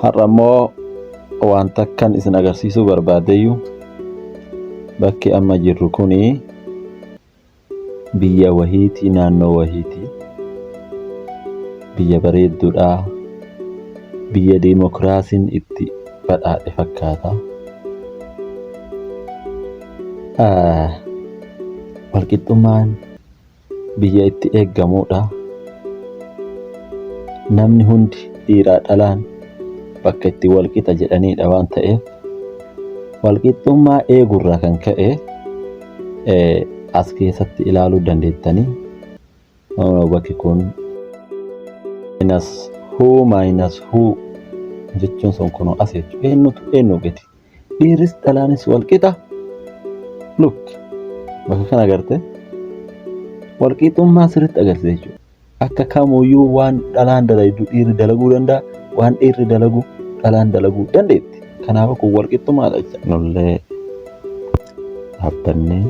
Har'a immoo waan takkan isin agarsiisuu barbaadeyyuu, bakki amma jirru kuni biyya wahiitii, naannoo wahiitii, biyya bareedduudha, biyya diimokiraasiin itti badhaadhe fakkaata. Walqixxummaan biyya itti eeggamuudha. Namni hundi dhiiraa dhalaan bakka itti walqixa jedhaniidha waan ta'eef, walqixxummaa eegurraa kan ka'e as keessatti ilaaluu dandeettanii. Bakki kun minus who minus who jechuun sun kunoo as jechuudha. Eenyutu eenyu gadi? Dhiirris dhalaanis walqixa. Look, bakka kana agarte, walqixxummaa sirriitti agarsiisa jechuudha. Akka kamuyyuu waan dhalaan dalagdu dhiirri dalaguu danda'a, waan dhiirri dalagu dhalaan dalaguu dandeetti. Kanaafuu kun walqixxummaadha jechuudha. Nullee dhaabbannee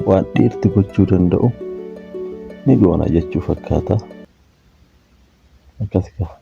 waan dhiirti gochuu danda'u ni goona jechuu fakkaata. Akkas gaa.